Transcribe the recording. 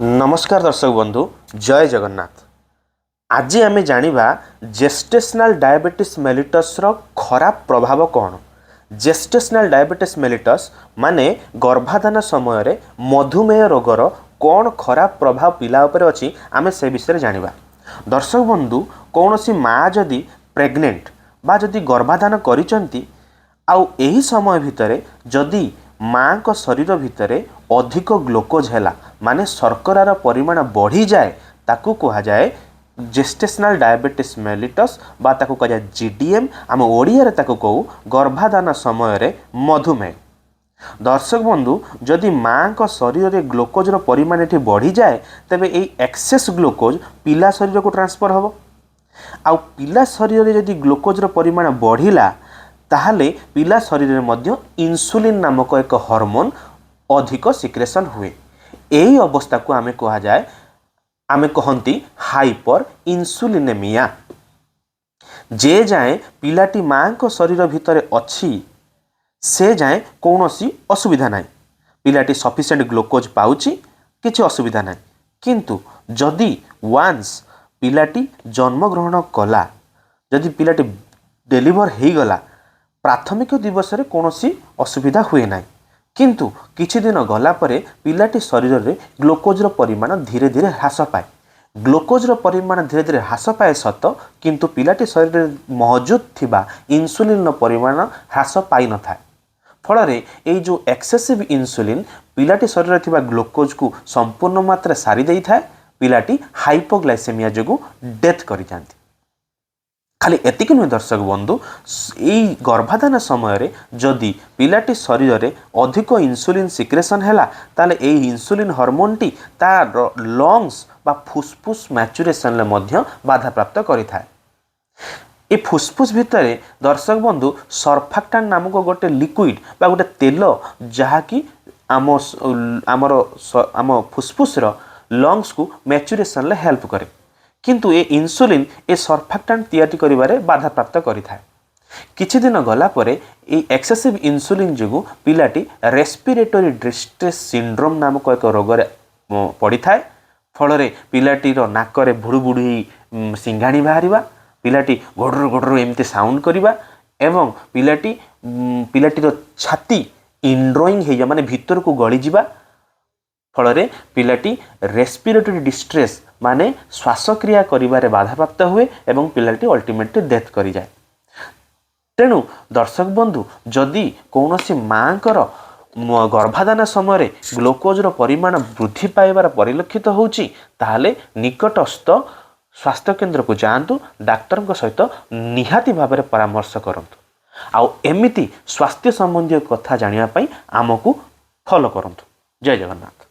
ନମସ୍କାର ଦର୍ଶକ ବନ୍ଧୁ, ଜୟ ଜଗନ୍ନାଥ। ଆଜି ଆମେ ଜାଣିବା ଜେଷ୍ଟେସନାଲ୍ ଡାଇବେଟିସ୍ ମେଲିଟସ୍ର ଖରାପ ପ୍ରଭାବ କ'ଣ। ଜେଷ୍ଟେସନାଲ୍ ଡାଇବେଟିସ୍ ମେଲିଟସ୍ ମାନେ ଗର୍ଭାଧାନ ସମୟରେ ମଧୁମେହ ରୋଗର କ'ଣ ଖରାପ ପ୍ରଭାବ ପିଲା ଉପରେ ଅଛି, ଆମେ ସେ ବିଷୟରେ ଜାଣିବା। ଦର୍ଶକ ବନ୍ଧୁ, କୌଣସି ମା ଯଦି ପ୍ରେଗନେଣ୍ଟ ବା ଯଦି ଗର୍ଭାଧାନ କରିଛନ୍ତି ଆଉ ଏହି ସମୟ ଭିତରେ ଯଦି ମାଙ୍କ ଶରୀର ଭିତରେ ଅଧିକ ଗ୍ଲୁକୋଜ୍ ହେଲା, ମାନେ ଶର୍କରାର ପରିମାଣ ବଢ଼ିଯାଏ, ତାକୁ କୁହାଯାଏ ଜେଷ୍ଟେସନାଲ୍ ଡାଇବେଟିସ୍ ମେଲିଟସ୍ ବା ତାକୁ କୁହାଯାଏ ଜିଡିଏମ୍। ଆମ ଓଡ଼ିଆରେ ତାକୁ କହୁ ଗର୍ଭାଧାନ ସମୟରେ ମଧୁମେହ। ଦର୍ଶକ ବନ୍ଧୁ, ଯଦି ମାଙ୍କ ଶରୀରରେ ଗ୍ଲୁକୋଜ୍ର ପରିମାଣ ଏଠି ବଢ଼ିଯାଏ, ତେବେ ଏଇ ଏକ୍ସେସ୍ ଗ୍ଲୁକୋଜ୍ ପିଲା ଶରୀରକୁ ଟ୍ରାନ୍ସଫର୍ ହେବ। ଆଉ ପିଲା ଶରୀରରେ ଯଦି ଗ୍ଲୁକୋଜ୍ର ପରିମାଣ ବଢ଼ିଲା, ତାହେଲେ ପିଲା ଶରୀରରେ ମଧ୍ୟ ଇନ୍ସୁଲିନ୍ ନାମକ ଏକ ହରମୋନ୍ ଅଧିକ ସିକ୍ରେସନ୍ ହୁଏ। ଏହି ଅବସ୍ଥାକୁ ଆମେ କହନ୍ତି ହାଇପର ଇନ୍ସୁଲିନେମିଆ। ଯେ ଯାଏଁ ପିଲାଟି ମାଙ୍କ ଶରୀର ଭିତରେ ଅଛି, ସେ ଯାଏଁ କୌଣସି ଅସୁବିଧା ନାହିଁ। ପିଲାଟି ସଫିସିଏଣ୍ଟ ଗ୍ଲୁକୋଜ୍ ପାଉଛି, କିଛି ଅସୁବିଧା ନାହିଁ। କିନ୍ତୁ ଯଦି ୱାନ୍ସ ପିଲାଟି ଜନ୍ମଗ୍ରହଣ କଲା, ଯଦି ପିଲାଟି ଡେଲିଭର ହେଇଗଲା, ପ୍ରାଥମିକ ଦିବସରେ କୌଣସି ଅସୁବିଧା ହୁଏ ନାହିଁ। କିନ୍ତୁ କିଛି ଦିନ ଗଲା ପରେ ପିଲାଟି ଶରୀରରେ ଗ୍ଲୁକୋଜ୍ର ପରିମାଣ ଧୀରେ ଧୀରେ ହ୍ରାସ ପାଏ। ଗ୍ଲୁକୋଜ୍ର ପରିମାଣ ଧୀରେ ଧୀରେ ହ୍ରାସ ପାଏ ସତ, କିନ୍ତୁ ପିଲାଟି ଶରୀରରେ ମହଜୁଦ ଥିବା ଇନ୍ସୁଲିନ୍ର ପରିମାଣ ହ୍ରାସ ପାଇନଥାଏ। ଫଳରେ ଏଇ ଯେଉଁ ଏକ୍ସେସିଭ୍ ଇନ୍ସୁଲିନ୍ ପିଲାଟି ଶରୀରରେ ଥିବା ଗ୍ଲୁକୋଜ୍କୁ ସମ୍ପୂର୍ଣ୍ଣ ମାତ୍ରାରେ ସାରି ଦେଇଥାଏ। ପିଲାଟି ହାଇପୋଗ୍ଲାଇସେମିଆ ଯୋଗୁଁ ଡେଥ୍ କରିଯାଆନ୍ତି। ଖାଲି ଏତିକି ନୁହେଁ ଦର୍ଶକ ବନ୍ଧୁ, ଏଇ ଗର୍ଭାଧାନ ସମୟରେ ଯଦି ପିଲାଟି ଶରୀରରେ ଅଧିକ ଇନ୍ସୁଲିନ୍ ସିକ୍ରେସନ୍ ହେଲା, ତାହେଲେ ଏଇ ଇନ୍ସୁଲିନ୍ ହରମୋନ୍ଟି ତାର ଲଙ୍ଗସ୍ ବା ଫୁସଫୁସ୍ ମ୍ୟାଚୁରେସନ୍ରେ ମଧ୍ୟ ବାଧାପ୍ରାପ୍ତ କରିଥାଏ। ଏ ଫୁସଫୁସ୍ ଭିତରେ, ଦର୍ଶକ ବନ୍ଧୁ, ସର୍ଫାକ୍ଟାଣ୍ଟ ନାମକ ଗୋଟେ ଲିକ୍ୱିଡ଼ ବା ଗୋଟେ ତେଲ, ଯାହାକି ଆମ ଫୁସଫୁସ୍ର ଲଙ୍ଗସକୁ ମ୍ୟାଚୁରେସନ୍ରେ ହେଲ୍ପ କରେ। କିନ୍ତୁ ଏ ଇନ୍ସୁଲିନ୍ ଏ ସର୍ଫାକ୍ଟାଣ୍ଟ ତିଆରି କରିବାରେ ବାଧାପ୍ରାପ୍ତ କରିଥାଏ। କିଛି ଦିନ ଗଲା ପରେ ଏଇ ଏକ୍ସେସିଭ୍ ଇନ୍ସୁଲିନ୍ ଯୋଗୁଁ ପିଲାଟି ରେସ୍ପିରେଟୋରୀ ଡିଷ୍ଟ୍ରେସ୍ ସିଣ୍ଡ୍ରୋମ୍ ନାମକ ଏକ ରୋଗରେ ପଡ଼ିଥାଏ। ଫଳରେ ପିଲାଟିର ନାକରେ ଭୁଡ଼ୁ ଭୁଡ଼ୁ ହେଇ ସିଙ୍ଘାଣି ବାହାରିବା, ପିଲାଟି ଗୋଡ଼ରୁ ଗୋଡ଼ରୁ ଏମିତି ସାଉଣ୍ଡ କରିବା ଏବଂ ପିଲାଟିର ଛାତି ଇନଡ୍ରଇଂ ହେଇଯିବା, ମାନେ ଭିତରକୁ ଗଳିଯିବା। ଫଳରେ ପିଲାଟି ରେସ୍ପିରେଟୋରୀ ଡିଷ୍ଟ୍ରେସ୍, ମାନେ ଶ୍ୱାସକ୍ରିୟା କରିବାରେ ବାଧାପ୍ରାପ୍ତ ହୁଏ ଏବଂ ପିଲାଟି ଅଲ୍ଟିମେଟଲି ଡେଥ୍ କରିଯାଏ। ତେଣୁ ଦର୍ଶକ ବନ୍ଧୁ, ଯଦି କୌଣସି ମାଆଙ୍କର ଗର୍ଭାଧାନ ସମୟରେ ଗ୍ଲୁକୋଜ୍ର ପରିମାଣ ବୃଦ୍ଧି ପାଇବାର ପରିଲକ୍ଷିତ ହେଉଛି, ତାହେଲେ ନିକଟସ୍ଥ ସ୍ୱାସ୍ଥ୍ୟକେନ୍ଦ୍ରକୁ ଯାଆନ୍ତୁ, ଡାକ୍ତରଙ୍କ ସହିତ ନିହାତି ଭାବରେ ପରାମର୍ଶ କରନ୍ତୁ। ଆଉ ଏମିତି ସ୍ୱାସ୍ଥ୍ୟ ସମ୍ବନ୍ଧୀୟ କଥା ଜାଣିବା ପାଇଁ ଆମକୁ ଫଲୋ କରନ୍ତୁ। ଜୟ ଜଗନ୍ନାଥ।